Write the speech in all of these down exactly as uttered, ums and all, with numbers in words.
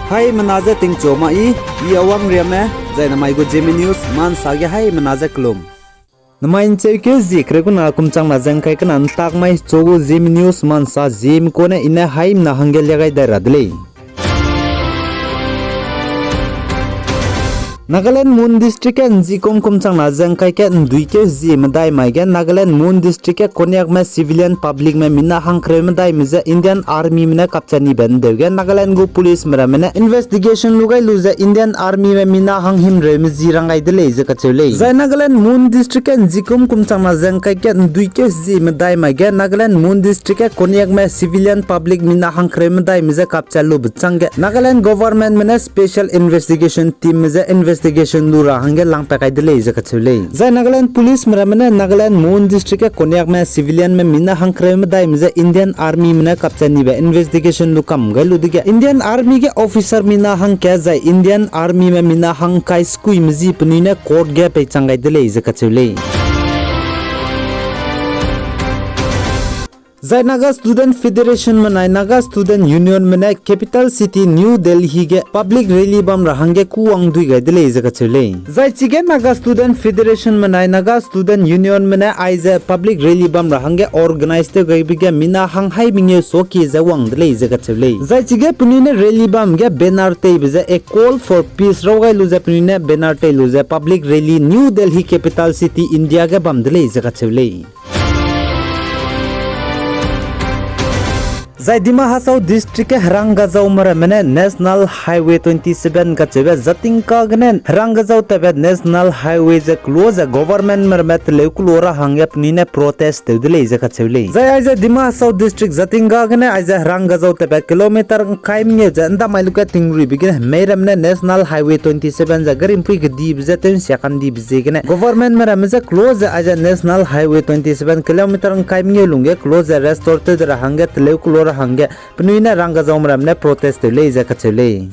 Haimena je tingchu ma i, i Awang Riame, zai namai gu Zeme News ma nsa ge haimena je kelum. Namai ncheukeu zi kereu kena kum changna ze ngkai kena ntak mai chu gu Zeme News ma nsa Zeme kune i ne haimena hangge lia gai dai ra de lei. Nagaland Mon District ge nzikum kum changna ze ngkai ge nduikeu zi medai mai ge Nagaland Mon District ge Konyakme civilian publicme mina hangkereu medaime je Indian Armyme ne kapcha nibe ndeu ge Nagaland gu policeme ramme ne investigation lu gai lu ze Indian Armyme mina hanghimreume zi rang gai de lei ze kacheu lei. Zai Nagaland Mon District ge nzikum kum changna ze ngkai ge nduikeu zi medai mai ge Nagaland Mon District ge Konyakme civilian public mina hangkereu medaime je kapcha lube changge Nagaland governmentme ne special investigation teamme je investigation lu ra hangge langpat kai de lei ze kacheu lei. Zai Nagaland policeme ramme ne Nagaland Mon District ge Konyakme civilianme mina hangkereu medaime je Indian Armyme ne kapcha nibe investigation lu kam gai lu dege Indian Army ge officer mina hangkat zai Indian Armyme mina hangkai sekuime zi penui ne court ge peichang gai de lei ze kacheu lei. Zai Naga Student Federationme nai Naga Student Unionme ne capital city New Delhi ge public rally bam ra hangge kuwang dui gai de lei ze kacheu lei. Zai chige Naga Student Federationme nai Naga Student Unionme ne aize public rally bam ra hangge organize tew gaibe ge mina hang hai mengeu suaki ze wang de lei ze kacheu lei. Zai chige penui ne rally bam ge banner teibe ze A Call for Peace raw gai lu ze penui ne banner tei lu ze public rally New Delhi capital city India ge bam de lei ze kacheu lei. Zai Dima Hasao District ge Hrang Gazaume ramme ne National Highway twenty seven kacheube Jatingka gene Hrang Gazau tabe National Highway ze close ze governmentme ramme teleu kelo ra hangge penui ne protest tew de lei ze kacheu lei. Zai aize Dima Hasao District Jatingka gene aize Hrang Gazau tabe kilometer ngkai mengeu ze ndamai luke tingruibe gene hemei ramme ne National Highway twenty seven ze garimpui kedibe ze tew nsia kandibe ziegene governmentme ramme ze close ze aize National Highway twenty seven kilometer ngkai mengeu lungge close ze restore tew de ra hangge teleu kelo ra hangge penui ne Hrang Gazaume ramme ne protest tew lei ze kacheu lei.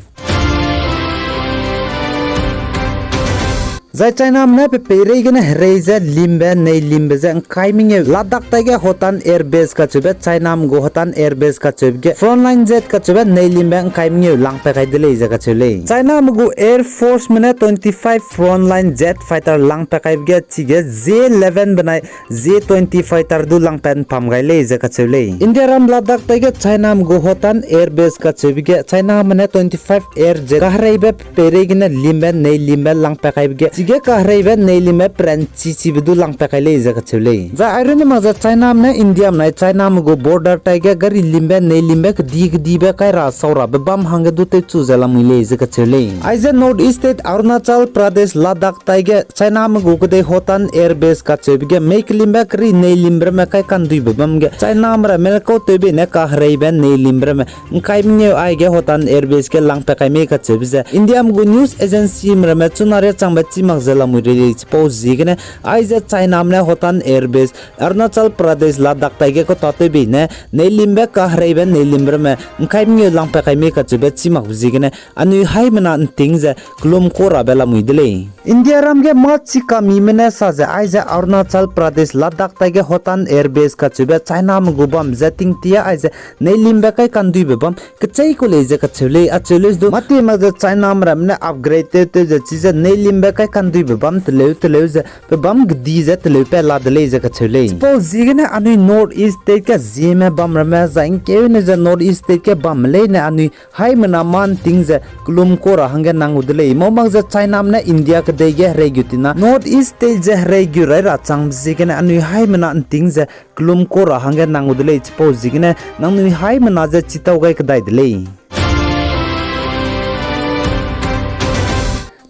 Zai Chiname ne pe peireigene herei ze limbe nei limbe ze ngkai mengeu Ladakh taige Hotan Air Base kacheube Chiname gu Hotan Air Base kacheube ge frontline jet kacheube nei limbe ngkai mengeu langpat kai de lei ze kacheu lei. Chiname gu Air Forceme ne twenty five frontline jet fighter langpat kaibe ge chige J eleven benai J twenty fighter du langpat npam gai lei ze kacheu lei. Indiaram Ladakh taige Chiname gu Hotan Air Base kacheube ge Chiname ne twenty five air jet kahereibe peireigene limbe nei limbe langpat kaibe ge chige kahereibe nei limbe peranchichibe du langpat kai lei ze kacheu lei. Zai airunne mak ze Chiname ne Indiame nai Chiname gu border taige gari limbe nei limbe kedi kedibe kai ra sau rabe bam hangge du tewchu ze lamui lei ze kacheu lei. Aize North East State Arunachal Pradesh Ladakh taige Chiname gu kedei Hotan Air Base kacheube ge mei kelimbe keri nei limbe ramme kai kanduibe bam ge Chiname ramme ne kau tewbei ne kahereibe nei limbe ramme ngkai mengeu aige Hotan Air Base ge langpat kai mei kacheube ze Indiame gu news agencyme ramme chuna riachangbe chî mak ze lamui rei lei. Chipau ziegene aize Chiname ne Hotan Air Base Arunachal Pradesh Ladakh taige kau tatewbei ne nei limbe kahereibe nei limbe ramme ngkai mengeu langpat kai mei kacheube chî makbe ziegene anui haimena nting ze kelum kau rabe lamui de lei. Indiaram ge mâ chikamime ne sa ze aize Arunachal Pradesh Ladakh taige Hotan Air Base kacheube Chiname gu bam ze tingtia aize nei limbe kai kanduibe bam kechei ku lei ze kacheu lei. Acheu lei du mâtie mak ze Chiname ramme ne upgrade tew tew ze chize nei limbe kai kanduibe bam teleu teleu ze pe bam kedi ze teleu pat la de lei ze kacheu lei. Chipau ziegene anui North East State ge Zeme bam ramme zai ngkeune ze North East State ge bamme leine anui haimena mâ nting ze kelum kau ra hangge nang gu de lei. Mau mak ze Chiname ne India kedei ge herei gu tina North East State ze herei gu rai ra changbe ziegene anui haimena nting ze kelum kau ra hangge nang gu de lei. Chipau ziegene nangnui haimena ze chitau gai kedai de lei.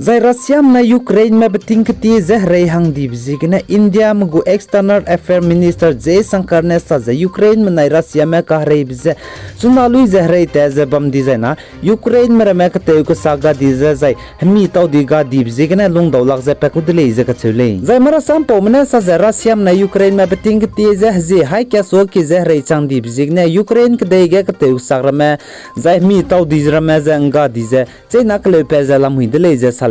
Zai Russiame nai Ukraineme beting ketie ze herei hangdibe ziegene Indiame gu External Affair Minister Jaishankar ne sa ze Ukraineme nai Russiame kahereibe ze chuna lui ze herei ta ze bam dizai na Ukraineme ramme keteu kesa ga di ze zai hemi tau di ga dibe ziegene lungdau lak ze pat ku de lei ze kacheu lei. Zai marasam paume ne sa ze Russiame nai Ukraineme beting ketie ze hezie hai kasuaki ze herei chang dibe ziegene Ukraine kedei ge keteu kesak ramme zai hemi tau di ramme ze ngga di ze cheina keleu pat ze lamui de lei ze sa lei.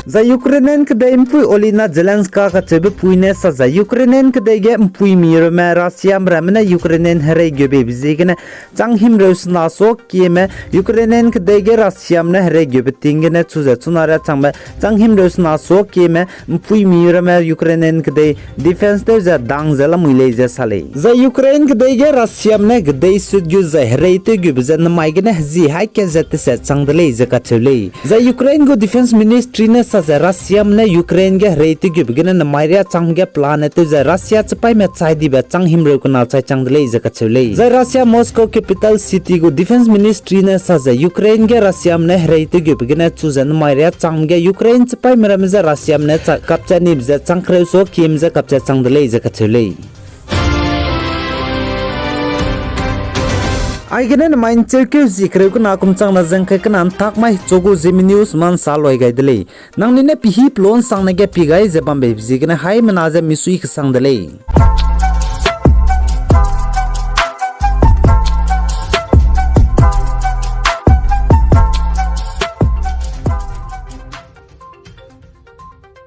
Zai Ukrainian kedei ’mpui Olena Zelenska kacheube pui ne sa ze Ukrainian kedei ge ’mpuimi ramme Russiame ramme ne Ukrainian herei geubeibe ziegene chang himreu sena suakieme Ukrainian kedei ge Russiame ne herei geube ting gene chu ze chuna riâ changbe chang himreu sena suakieme ’mpuimi ramme Ukrainian kedei defence tew ze dang ze lamui lei ze sa lei. Zai Ukraine kedei ge Russiame ne kedei sut gu zai herei tew geube ze namai gene hezi haî kat ze teset chang de lei ze kacheu lei. Zai Ukraine gu Defence Ministry ne sa ze Russiame ne Ukraine ge herei tew geube gene namai riâ chang ge plan ne tew ze Russia chipaîme chai dibe chang himreu kena chai chang de lei ze kacheu lei. Zai Russia Moscow capital city gu Defence Ministry ne sa ze Ukraine ge Russiame ne herei tew geube gene chu ze namai riâ chang ge Ukraine chipaîme ramme ze Russiame ne cha kapchat nibe ze chang kereu suakieme ze kapchat chang de lei ze kacheu lei. Aigene namai ’ncheukeu zi kereu kena kum chang na zengkai kena ’ntak mai chu gu Zeme News ma ’nsa loi gai de lei. Nangnui ne pihî pelon sangne ge pie gai ze bambeibe ziegene haimena ze misui kesang de lei.